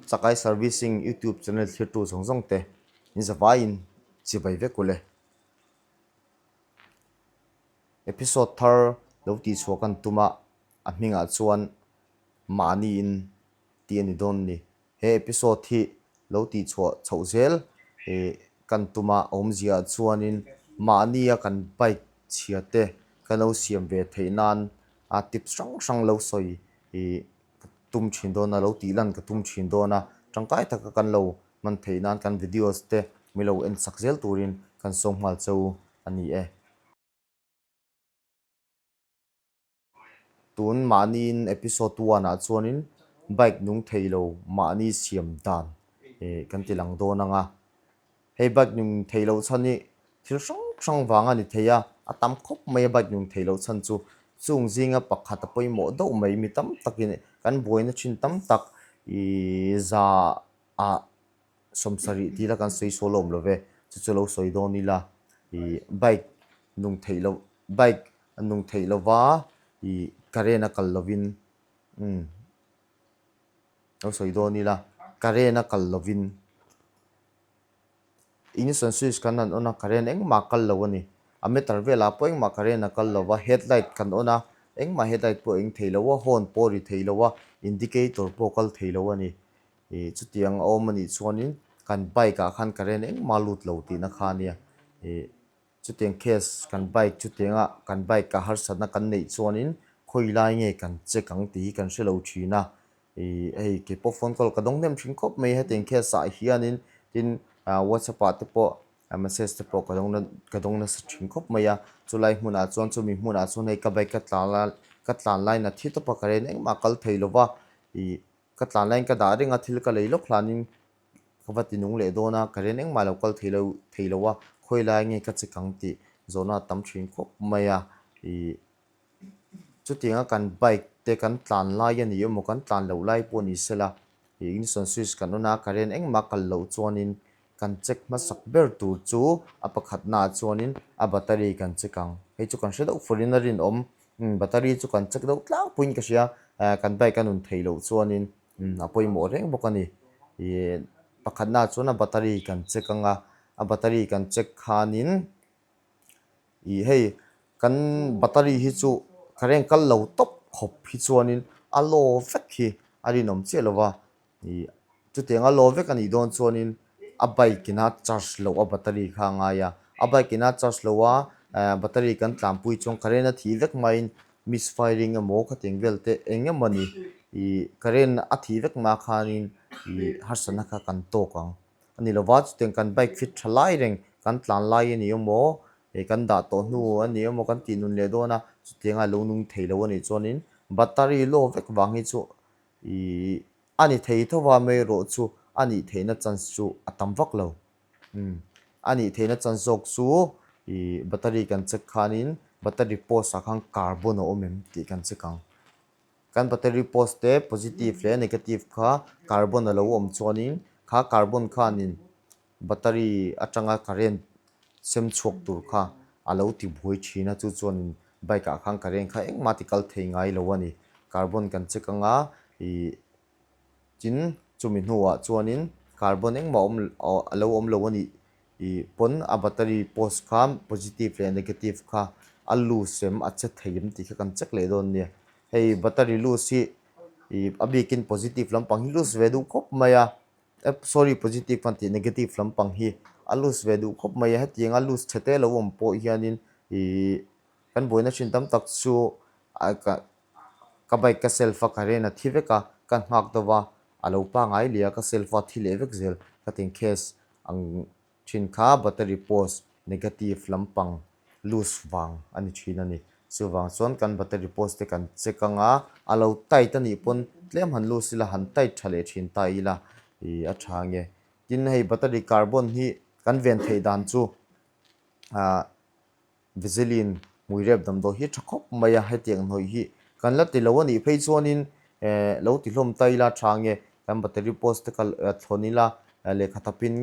Chakai Servicing YouTube channel thlirtu zawng zawng te in zavaiin chibai vek ule. Episode thar lo tihchhuah kan tum a, a hmingah chuan mahniin tih a ni dawn a ni. He episode hi lo tihchhuah chhoh zel kan tum a, awmzia chuanin mahnia kan bike chhia te kan lo siam ve theih nan a tips hrang hrang lo sawi ka tum thin dawn a, lo tih lan ka tum thin dawn a, tangkai taka kan lo hman theih nan kan videos te min lo en sak zel turin kan sawm nghal cheu a ni e. Tun mahniin episode one ah chuanin bike nung thei lo mahni siam dan kan ti lang dawn ang a. Hei bike nung thei loh chhan hi thil hrang hrang vang a ni thei a, a tam khawp mai a bike nung thei loh chhan chu. Chung zinga pakhat a pawimawh deuh mai mi tam takin kan buaina thin tam tak ih za ah sawmsarih tih ila kan sawi sual awm lo ve, chu chu lo sawi dawn ila ih bike nung theih loh bike a nung theih lova ih current a kal lovin umm lo sawi dawn ila current a kal lovin ignition switch kan han on a current engmah a kal lo a ni a meter velah pawh engmah current a kal lo va headlight kan on a engmah headlight pawh a eng thei lo a horn pawh a ri thei lo a indicator pawh a kal thei lo a ni. Ih chutiang a awm anih chuanin kan bike ah khan current engmah lut lo tihna kha ania ih chutiang case kan bike chutianga kan bike ah harsatna kan neih chuanin khawi lai nge kan check ang tih hi kan hre lo thin a ih hei kei pawh phone call ka dawng hnem thin khawp mai hetiang case ah hianin tin ah whatsapp ah te pawh message te pawh ka dawng ka dawng nasa thin khawp mai a chulai hmunah chuan chumi hmunah chuan hei ka bike ka tlan lai ka tlan lai na thi tawp a current engmah kal thei lo va ih. Ka tlan laiin ka dah reng a, thil ka lei lawk hlanin ka va ti nung leh dawn a, ka rian engmah lo kal thei lo thei lo a, khawi lai nge ka chek ang tih zawhna a tam thin khawp mai a. Ih chutianga kan bike te kan tlan lai a ni emaw kan tlan loh lai pawh ni sela ih ignition switch kan on a, ka rian engmah kal loh chuanin kan check hmasak ber tur chu a pakhatnaah chuanin a battery kan check ang. Hei chu kan hre deuh furin a rinawm. Umm battery chu kan check deuh tlangpuiin ka hria. Eh kan bike a nun theih loh chuanin umm a pawimawh reng bawk a ni. Ih pakhatnaah chuan a battery kan check ang a, a battery kan check khanin ih hei kan battery hi chu current kal lo tawp khawp hi chuanin a low vek hi a rinawm chiah lo va. Ih chutiang a law vek a nih dawn chuanin a bike ina charge loh a battery kha a ngai a, a bike ina charge loh a eh battery kan tlanpui chuan current a thih vek maiin misfiring emaw khatiang vel te eng emaw ni ih current a thih vek hma khanin ih harsatna kha kan tawk ang a ni lova chutiang kan bike fit tha lai reng kan tlan lai a ni emaw ih kan dah tawh hnu a ni emaw kan tih nun leh dawn a chutiang a lo nung thei lo a nih chuanin battery law vek vang hi chu Ih, a ni thei tho va mai erawh chu a nih theihna chance chu a tam vak lo. Umm, a nih theihna chance zawk chu ih battery kan check khanin battery post ah khan carbon a awm em tih kan check ang. Kan battery post te positive leh negative kha carbon a lo awm chuanin kha carbon khanin battery atanga current sem chhuak tur kha a lo ti buai thin a, chu chuanin bike ah khan current kha engmah ti kal thei ngai lo a ni. Carbon kan check anga ih tin chumi hnuah chuanin carbon engmah awm a lo awm lo a nih ih pawn a battery post kha positive leh negative kha a loose em a che thei em tih kha kan check leh dawn nia. Hei battery loose hi ih a bikin positive lampang hi loose ve duh khawp mai a. Sorry positive kan tih negative lampang hi a loose ve duh khawp mai a, hetianga loose chhe te lo awm pawh hianin ih kan buaina thin tam tak chu ka bike ka self a current a thi vek a, ka nghak deuh a, a lo pangai leh a ka self a thi leh vek zel ka ti case ang thin kha battery post negative lampang loose vang a ni thin a ni. Chuvang chuan kan battery post te kan check ang a, a lo tight a nih pawn tlem han loose ila han tight tha leh thin ta ila ih a tha nge. Tin hei battery carbon hi kan ven theih dan chu ah Vaseline hmui rep damdawi hi tha khawp mai a, hetiang hnawih hi kan la ti lo a nih phei chuanin eh lo ti hlawm ta ila tha nge kan battery post te kha thlawn ila lehkha thapin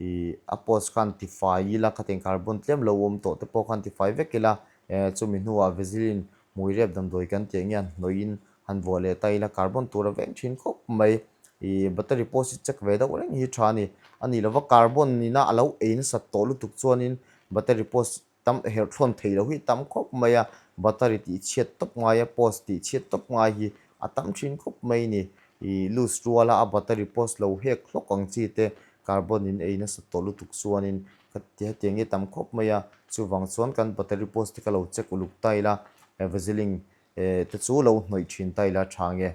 Ih a post khan tifai ila khatiang carbon tlem lo awm tawh te pawh khan tifai vek ila eh chumi hnuah vaseline hmui rep damdawi kan tih ang hian hnawihin han vuah leh ta ila carbon tur a veng thin khawp mai. Ih battery post hi check ve deuh reng hi tha a ni. A nih lova carbon ina a lo ei nasat tawh lutuk chuanin battery post tam herh thlawn thei lo hi tam khawp mai a, battery tih chhiat tawp ngai a post tih chhiat tawp ngai hi a tam thin khawp mai a ni. Ih loose ruala a battery post lo hek hlawk ang chi te carbon in ei nasat tawh lutuk chuanin ka ti hetiang hi a tam khawp mai a, chuvang chuan kan battery post te ka lo check uluk ta ila vaseline te chu lo hnawih thin ta ila tha nge.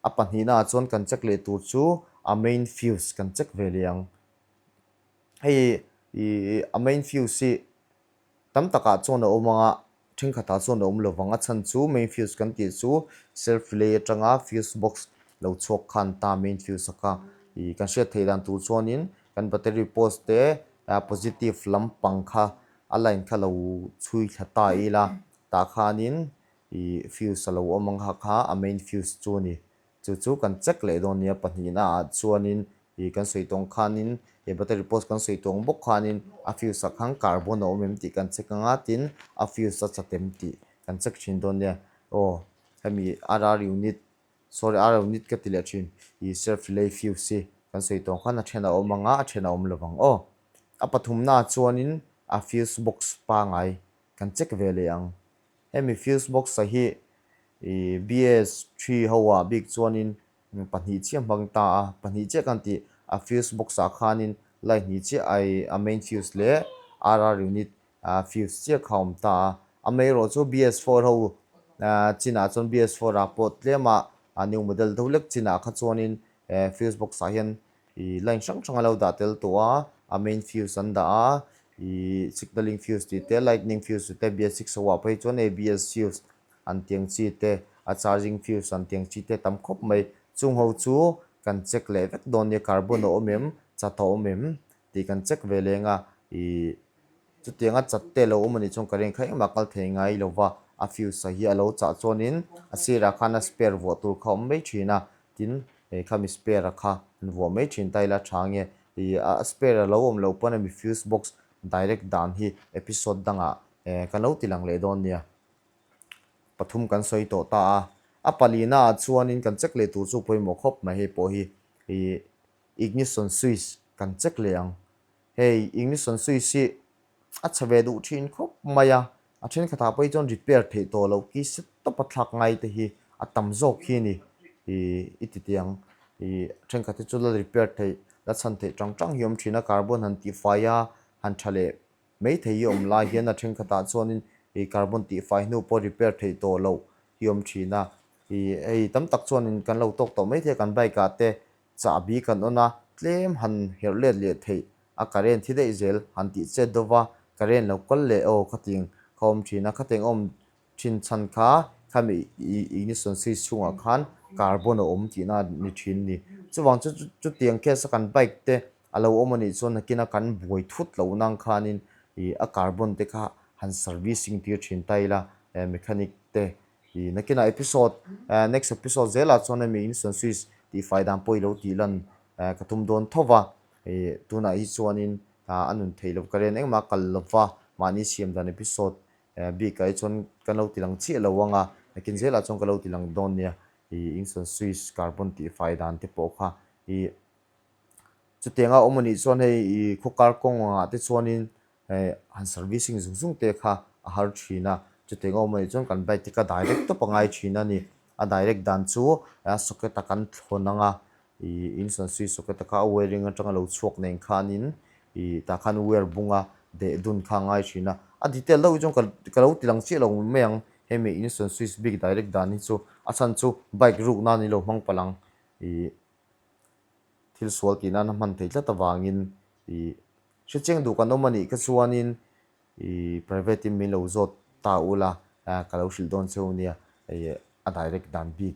A pahnihna ah chuan kan check leh tur chu a main fuse kan check ve leh ang. Hei ih a main fuse hi tam takah chuan a awm ang a, thenkhatah chuan a awm lo vang. A chhan chu main fuse kan tih chu self relay atanga fuse box lo chhuak khan ta main fuse a kha. Ih kan hriat theih dan tur chuanin kan battery post te positive lampang kha a line kha lo chhui thla ta ila tah khanin Ih fuse a lo awm ang kha kha a main fuse chu a ni. Chu chu kan check leh dawn nia pahnihna ah chuanin ih kan sawi tawng khanin ih battery post kan sawi tawng bawk khanin a fuse ah khan carbon a awm em tih kan check ang a tin a fuse a chat em tih kan check thin dawn nia. Aw hemi RR unit sorry RR unit ka ti leh thin ih self relay fuse hi kan sawi tawng khan a then a awm ang a a then a awm lovang aw. A pathumna ah chuanin a fuse box pangai kan check ve leh ang. Hemi fuse box a hi ih BS three ho ah bik chuanin pahnih chiah hmang ta a, pahnih chiah kan tih a fuse box ah khanin line hnih chiah ai a main fuse leh RR unit ah fuse chiah kha a awm ta a. Amaherawh chu BS four ho chinah chuan BS four ah pawh tlem a a new model deuh lek chinah kha chuanin fuse box ah hian Ih line hrang hrang a lo dah tel tawh a, a main fuse an dah a, ih signalling fuse tih te lightning fuse tih te basic so ah phei chuan ABS fuse an tih ang chi te a charging fuse an tih ang chi te tam khawp mai. Chung ho chu kan check leh vek dawn nia carbon a awm em chat a awm em tih kan check ve leng a, ih Chutianga chat te lo awm a nih chuan ka ring kha engmah kal thei ngai lo va, a fuse hi a lo chah chuanin a sirah khan a spare vuah tur kha a awm mai thin a, tin hei khami spare a kha an vuah mai thin ta ila tha nge ih a spare a lo awm loh pawn hemi fuse box direct dan hi episode dangah eh kan lo ti lang leh dawn nia. Pathum kan sawi tawh ta a, a palina ah chuanin kan check leh tur chu pawimawh khawp mai hei pawh hi ih ignition switch kan check leh ang. Hei ignition switch hi a chhe ve duh thin khawp mai a, a thenkhatah pawh hi chuan repair theih tawh loh ki set tawp a thlak ngai te hi a tam zawk hi a ni ih i ti tih ang. Ih thenkhat hi chu la repair theih la chhan theih tang tang hi a awm thin a, carbon han tihfai a han tha leh mai thei hi a awm lai hian a thenkhatah chuanin ih carbon tihfai hnu pawh repair theih tawh loh hi a awm thin a. Ih hei tam tak chuanin kan lo tawk tawh mai thei a kan bike ah te Chahbi kan on a, tlem han herh let leh theih a current thi daih zel han tih chet deuh va, current lo kal leh aw khatiang kha awm thin a, khatiang awm thin chhan kha khami ignition switch chhungah khan carbon a awm tihna a ni thin a ni. Chuvang chu chutiang case a kan bike te a lo awm a nih chuan nakina kan buai thut loh nang khanin ih a carbon te kha han servicing tir thin ta ila mechanic te Ih nakinah episode eh next episode zelah chuan hemi insan switch tih fai dan pawh i lo tih lan eh ka tum dawn tho va, ih tunah hi chuanin ah a nun theih loh ka ren engmah kal lo va, mahni siam dan episode eh bikah hi chuan kan lo ti lang chiah lo ang a, nakin zelah chuan ka lo ti lang dawn nia ih insan switch carbon tih fai dan te pawh kha ih chutianga awm anih chuan hei ih khawkar kawng angah te chuanin Hei han servicing zung zung te kha a har thin a, chutiang awm anih chuan kan bike te kha direct tawp a ngai thin a ni. A direct dan chu a socket a kan thlawn ang a, ih insan switch socket a kha a wiring atanga lo chhuak nen khanin ih tah khan wire bunga deh dun kha a ngai thin a. A detail deuh hi chuan ka ka lo ti lang chiah lo mai ang, hemi insan switch bik direct dan hi chu a chhan chu bike ruk nan i lo hmang palh ang ih thil sual tih nan a hman thei tlat avangin ih Hrechiang duh kan awm a nih kha chuanin ih private in min lo zawt ta ula ka lo hrilh dawn cheu nia ih a direct dan bik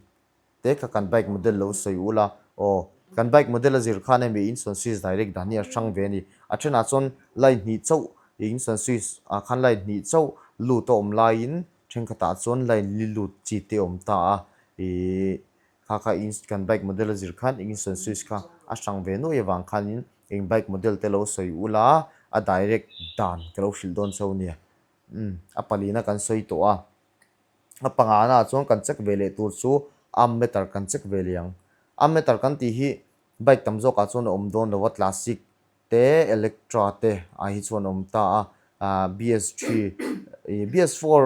te kha kan bike model lo sawi ula aw kan bike model a zir khan hemi insawn switch direct dan hi a hrang ve a ni a thenah chuan line hnih chauh ih insawn switch ah khan line hnih chauh lut a awm laiin thenkhatah chuan line li lut chi te a awm ta a ih Kha kha in kan bike model a zir khan ignition switch kha a hrang ve nuai avang khanin eng bike model te lo sawi ula a direct dan ka lo hrilh dawn chauh nia. Umm a palina kan sawi tawh a, a pangana ah chuan kan check ve leh tur chu ammeter kan check ve leh ang. Ammeter kan tih hi. Bike tam zawkah chuan a awm dawn lo a, Classic te Electra te ah hi chuan a awm ta a, ah BS3 ih BS4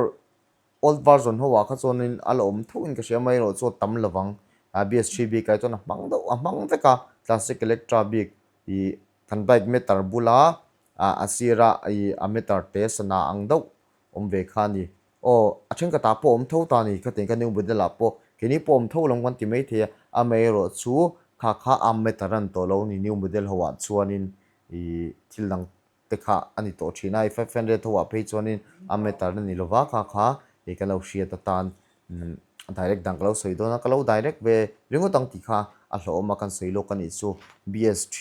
old version ho ah kha chuanin a la awm tho in ka hria amaherawh chu a tam lo vang, ah BS3 bik ah hi chuan a hmang deuh a hmang vek a, Classic Electra bik ih kan bike meter bula ah a sira ih a meter te sana ang deuh awm ve kha a ni. Aw, a thenkhatah pawh awm tho ta a ni, khatiang kha new model ah pawh keini pawh awm tho lam kan ti mai thei a, amaherawh chu kha kha a meter a ni tawh lo a ni, new model ho ah chuanin ih thil dang te kha a ni tawh thin a, i 500 ho ah phei chuanin a meter a ni lo va, kha kha ih kan lo hriat atan direct dang ka lo sawi dawn a, ka lo direct ve ringawt ang tih kha a hlauhawm a kan sawi lawk a nih chu, BS3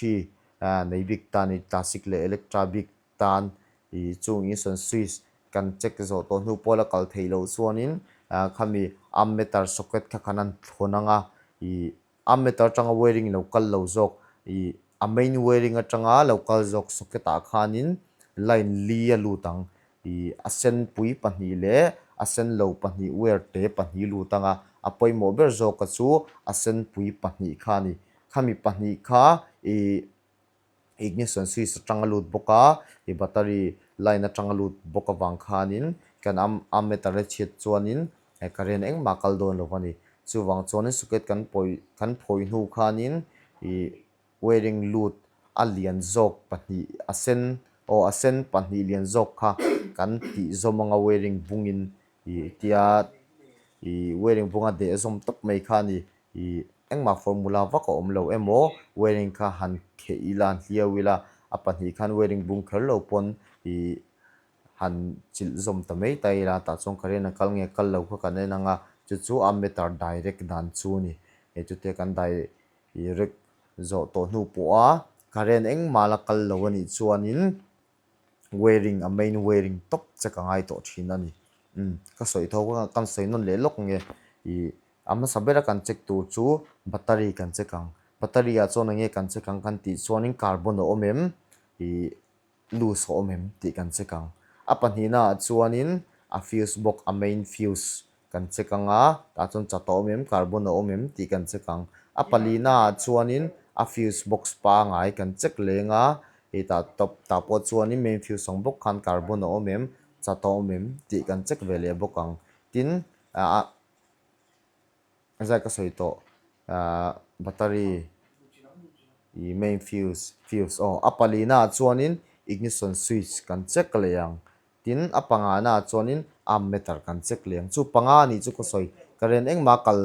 nei bik tan i classic leh electra bik tan ih chung ignition switch kan check zawh tawh hnu pawh la kal theih loh chuanin ah khami ammeter socket kha khan an thlawn ang a, ih ammeter atanga wiring lo kal lo zawk ih a main wiring atanga lo kal zawk socket ah khanin line li a lut ang ih a sen pui pahnih leh a sen lo pahnih wire te pahnih lut ang a, a pawimawh ber zawka chu a sen pui pahnih kha a ni, khami pahnih kha ih. Ignition switch atanga lut bawk a, i battery line atanga lut bawk avang khanin kan ammeter a chhiat chuanin current engmah a kal dawn lo a ni. Chuvang chuanin socket kan pawi kan phawi hnu khanin ih wiring lut a lian zawk pahnih a sen aw a sen pahnih lian zawk kha kan tih zawm anga wiring bungin ih tia ih wiring bunga deh zawm tawp mai kha a ni. Ih engmah formula vak a awm lo emaw wiring kha han kheh ila han hliau ila a pahnih khan wiring bung kher lo pawn ih han chilh zawm ta mai ta ila tah chuan current a kal nge kal lo kha kan en ang a chu chu a meter direct dan chu a ni hei chutia kan direct zawh tawh hnu pawha current engmah la kal lo a nih chuanin. Wiring a main wiring tawp che ka ngai tawh thin a ni. Umm ka sawi tho ka kan sawi nawn leh lawk nge ih a hmasa bera kan check tur chu battery kan check ang. Battery ah chuan enge kan check ang kan tih chuanin carbon a awm em ih loose a awm em tih kan check ang. A pahnihna ah chuanin a fuse bawk a main fuse kan check ang a, tah chuan chat a awm em, carbon a awm em tih kan check ang. A palina ah chuanin a fuse box pangai kan check leng a, hei tah top tah pawh chuanin main fuse ang bawk khan carbon a awm em, chat a awm em tih kan check ve leh bawk ang. Tin, ah zai ka sawi tawh ah battery ih main fuse fuse aw a palina ah chuanin ignition switch kan check leh ang. Tin, a pangana ah chuanin ammeter kan check leh ang. Chu panga a nih chu ka sawi. Current engmah kal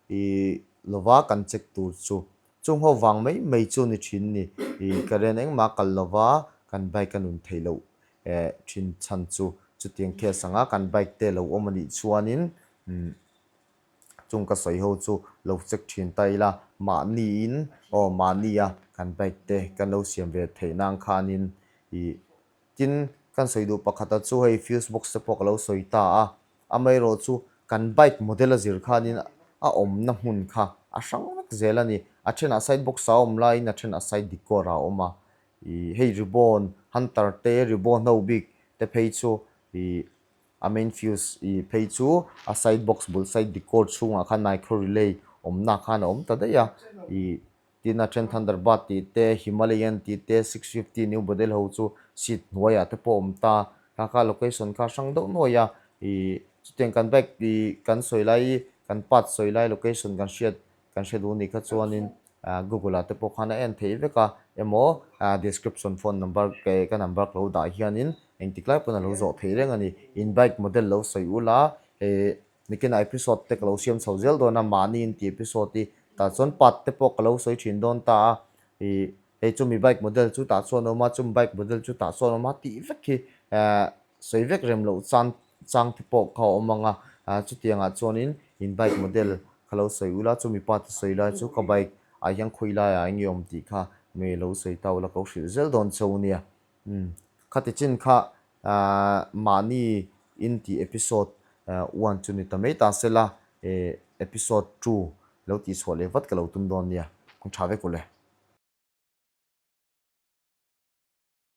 ih lova kan check tur chu. Chung ho vang mai mai chu ni thin ni. Ih current engmah kal lova kan bike a nun theih loh eh thin chhan chu. Chutiang case anga kan bike te lo awm a nih chuanin umm chung ka sawi ho chu lo check thin ta ila mahniin aw mahnia kan bike te kan lo siam ve theih nan khanin ih Tin, kan sawi duh pakhata chu hei fuse box te pawh ka lo sawi ta a, amaherawh chu kan bike model a zir khanin a awmna hmun kha a hrang vek zel a ni. A thenah side box a awm laiin a thenah side decor a awm a. Ih hei ribbon hunter te ribbon ho bik te phei chu ih a main fuse ih phei chu a side box bul side decor chhungah khan micro relay awmna khan a awm ta daih a. Ih Tin a then Thunderbird tih te, Himalayan tih te, 650 new model ho chu seat hnuaiah te pawh a awm ta. Kha kha location kha hrang deuh nuai a, ih chutiang kan bike ih kan sawi lai i kan part sawi lai location kan hriat kan hre duh nih kha chuanin ah Google ah te pawh khan a en theih vek a emaw ah description phone number ka number ka lo dah hianin engtik lai pawn a lo zawh theih reng a ni. In bike model lo sawi ula ih Nikinah episode te ka lo siam chho zel dawn a, mahni in tih episode hi tah chuan part te pawh ka lo sawi thin dawn ta a, ih hei chumi bike model chu tah chuan a awm a, chumi bike model chu tah chuan a awm a tih vek hi eh sawi vek rem loh chan chang te pawh kha a awm ang a, ah chutiangah chuanin in bike model ka lo sawi ula chumi part a sawi lai chu ka bike ah hian khawi laiah eng nge awm tih kha mi lo sawi ta ula ka lo hrilh zel dawn cheu nia. Umm khati chin kha ahh mahni in tih episode one chu ni ta mai ta sela eh episode two lo tihchhuah leh vat ka lo tum dawn nia, kawng tha vek u le.